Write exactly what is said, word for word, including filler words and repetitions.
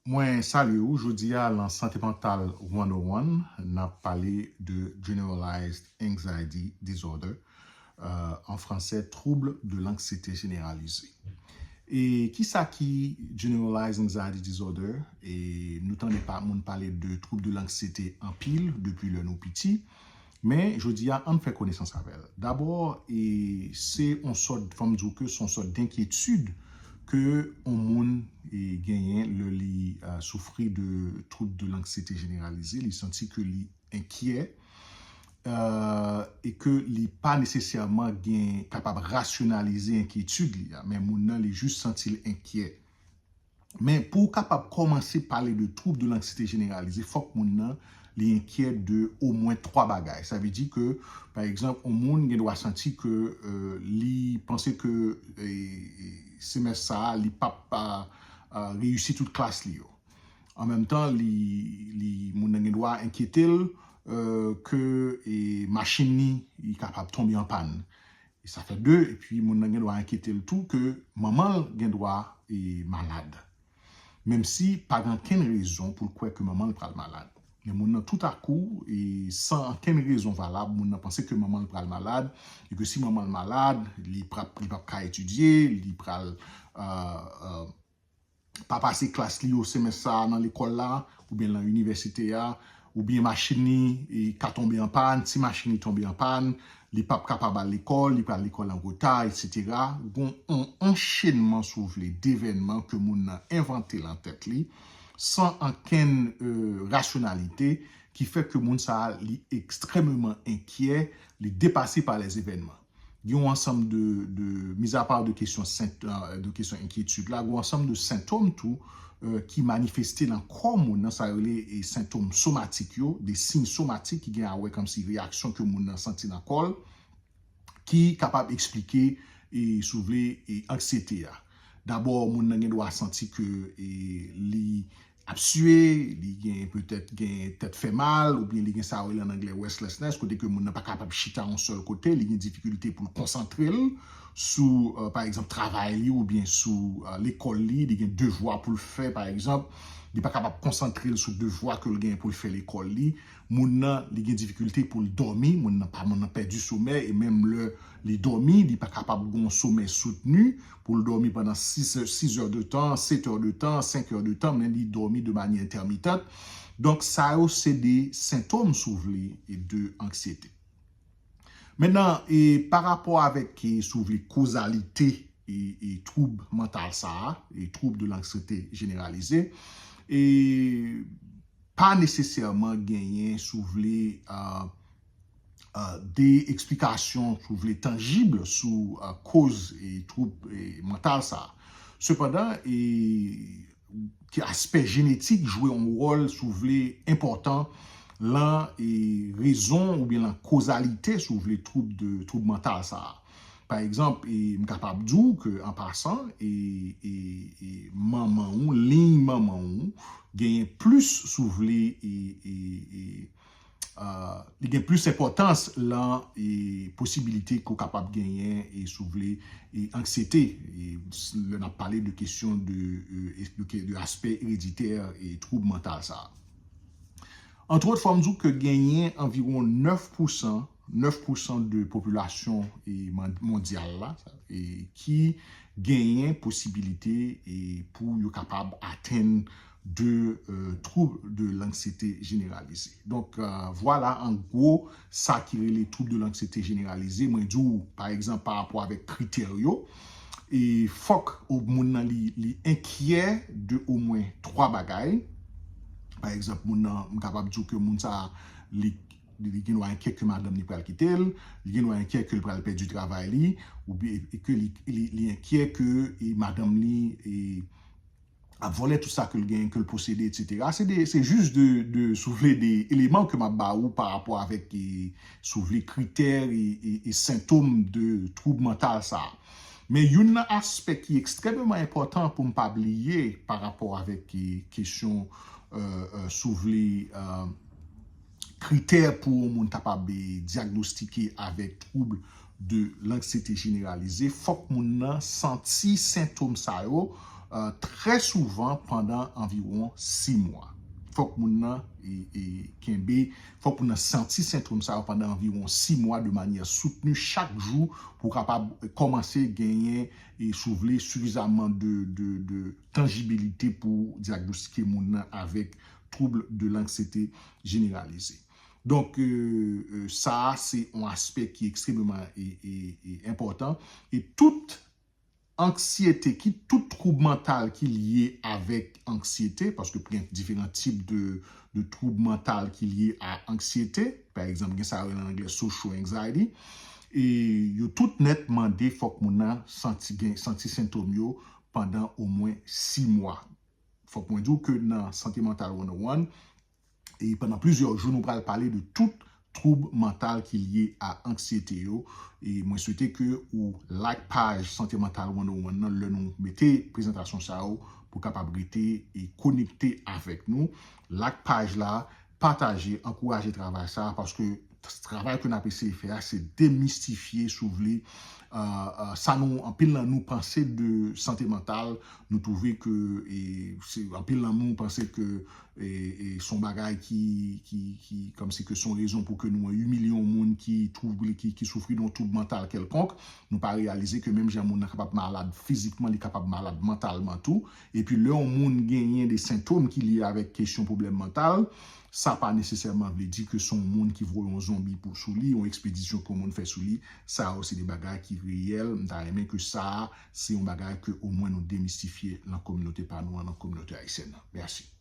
Mwen salye w. Jodi a, nan Sante Mantal one oh one, n ap pale de Generalized Anxiety Disorder, euh, an fransè, trouble de l'anxiété généralisée. E kisa ki Generalized Anxiety Disorder? E nou tande pa moun pale de trouble de l'anxiété anpil depi lè nou piti. Men, jodi a, ann fè konesans avè l. Dabò, e, se yon sòt, fò m di w ke se yon sòt denkyetid ke yon moun e, genyen lè li e, soufri de trouble de l'anxiété généralisée, li santi ke li enkyè, e, e ke li pa nesesèman gen, kapab rasyonalize enkyetid li a, men moun nan, li jis santi l enkyè. Men pou w kapab kòmanse pale de trouble de l'anxiété généralisée, fòk moun nan, li enkyè de omwen twa bagay. Sa vle di ke, pa egzanp, yon moun gen dwa santi ke, e, li panse ke, e, e, semès sa a, li p ap, a, a, reyisi tout klas li yo. An menm tan, li, li, moun nan gen dwa enkyete l, e, ke, e, machin li, li kapab tonbe an pàn. E sa fè de, epi moun nan gen dwa enkyete l tou ke manman l gen dwa, e, malad. Menm si pa gen ankenn rezon pou l kwè ke manman l pral malad. Men moun nan toutakou, e, san ankenn rezon valab, moun nan panse ke manman l pral malad, e ke si manman l malad, li p ap, li p ap ka etidye, li pral, e, e, pa pase klas li yo semès sa a nan lekòl la, oubyen nan inivèsite a, oubyen machin li, e, ka tonbe an pàn, si machin li tonbe an pàn, li p ap kapab al lekòl, li pral lekòl an reta, etsetera. Gon yon anchenman, si w vle, devènman ke moun nan envante lan tèt li, san ankenn, e, rasyonalite, ki fè ke moun sa a, li ekstrèmeman enkyè, li depase pa lèzevènman. Gen yon ansanm de, de, mizapa de kesyon sent-, e, de kesyon enkyetid la, gen yon ansanm de sentòm tou, e, ki manifeste nan kò moun nan, sa yo rele, e, sentòm somatik yo, de siy somatik ki gen a wè kòmsi reyaksyon ke moun nan santi nan kò l, ki kapab eksplike, e, si w vle, e, anksiyete a. Dabò, moun nan gen dwa santi ke, e, li ap siye, li gen petèt gen tèt fè mal, oubyen li gen sa yo rele an anglè restlessness, kote ke moun nan pa kapab chita yon sèl kote, li gen difikilte pou l konsantre l sou, e, pa egzanp, travay li oubyen sou, e, lekòl li, li gen devwa pou l fè, pa egzanp, li pa kapab konsantre l sou devwa ke l gen pou l fè lekòl li, moun nan, li gen difikilte pou l dòmi, moun nan pa, moun nan pèdi somèy, e menm lè li dòmi, li pa kapab gen yon somèy soutni pou l dòmi pandan sis, sis è de tan, sèt è de tan, senk è de tan, men li dòmi de manyè entèmitant. Donk, sa yo se de sentòm, si w vle, e de anksiyete. Mentnan, e pa rapò avèk, e, si w vle, kozalite e, e twoub mantal sa a, e trouble de l'anxiété généralisée, e pa nesesèman genyen, si w vle, e, e, de eksplikasyon, si w vle, tanjib sou, e, koz e twoub, e, mantal sa a. Sepandan, e, ke aspè jenetik jwe yon wòl, si w vle, enpòtan lan, e, rezon oubyen lan kozalite, si w vle, twoub de, twoub mantal sa a. Pa egzanp, e, m kapab di w ke, an pasan, e, e, e manman w, liy manman w, genyen plis, si w vle, e, e, e, e, li gen plis enpòtans lan, e, posibilite ke w kapab genyen, e, si w vle, e, anksiyete, e, s-, lè n ap pale de kesyon de, e, e, de ke, de aspè ereditè e twoub mantal sa a. Antwòt, fò m di w ke genyen anviwon nèf pousan, nèf pousan de popilasyon, e, mon-, mondyal la, e, ki genyen posibilite, e, pou yo kapab atenn de, e, trouble de l'anxiété généralisée. Donk, e, vwala, an gwo, sa ki rele trouble de l'anxiété généralisée. Mwen di w, pa egzanp, pa rapò avèk kritè yo, e fòk o-, moun nan li, li enkyè de omwen twa bagay. Pa egzanp, moun nan, m kapab di w ke moun sa a, li, li gen dwa enkyè ke madanm li pral kite l, li gen dwa enkyè ke l pral pèdi travay li, oubyen e ke li, li, li enkyè ke, e, madanm li, e, ap vòlè tout sa ke l genyen, ke l posede, etsetera. Se de, se jis de, de, si w vle, de eleman ke m ap ba ou pa rapò avèk, e, si w vle, kritè e, e, e sentòm de twoub mantal sa a. Men youn nan aspè ki ekstrèmeman enpòtan pou n pa bliye pa rapò avèk, e, kesyon, e, e, si w vle, e, kritè pou yon moun kapab, e, dyagnostike avèk trouble de l'anxiété généralisée, fòk moun nan santi sentòm sa yo, uh, trè souvan pandan anviwon sis mwa. Fòk moun nan e, e kenbe, fòk moun nan santi sentòm sa yo pandan anviwon sis mwa de manyè soutni chak jou pou w kapab kòmanse genyen, e si w vle, sifizaman de, de, de tanjibilite pou dyagnosike moun nan avèk trouble de l'anxiété généralisée. Donk, euh, euh, sa a se yon aspè ki ekstrememan e, e, e enpòtan. E tout anksyete, ki tout twoub mantal ki lye avèk anksyete, paske gen diferan tip de, de twoub mantal ki lye a anksyete, pa egzanp, gen sa yo rele an anglè social anxiety, e yo tout nèt mande fòk moun nan santi, gen, santi sentòm yo pandan omwen sis mwa. Fòk mwen di w ke nan Sante Mantal one oh one, e pandan plizyè jou, nou pral pale de tout twoub mantal ki lye a anksyete yo. E mwen swete ke ou like paj Sante Mantal one oh one nan lè nou mete prezantasyon sa yo pou kapab rete e konekte avèk nou. Like paj la, pataje, ankouraje travay sa, paske travay ke n ap eseye fè a, se demistifye, si w vle, uh, uh, sa nou, anpil nan nou panse de sante mantal, nou twouve ke, e, se, anpil nan nou panse ke e, e se yon bagay ki, ki, ki, kòmsi ke se yon rezon pou ke nou imilye yon moun ki twouble, ki, ki soufri de yon twoub mantal kèlkonk. Nou pa reyalize ke menm jan moun nan kapab malad fizikman, li kapab malad mantalman tou. Epi lè yon moun genyen de sentòm ki lye avèk kesyon pwoblèm mantal, sa pa nesesèman vle di ke se yon moun ki voye yon zonbi pou, sou li, yon ekspedisyon ke yon moun fè sou li. Sa yo se de bagay ki reyèl. M ta renmen ke sa a, se yon bagay ke omwen nou demistifye nan kominote pa nou an, nan kominote ayisyèn nan. Mèsi.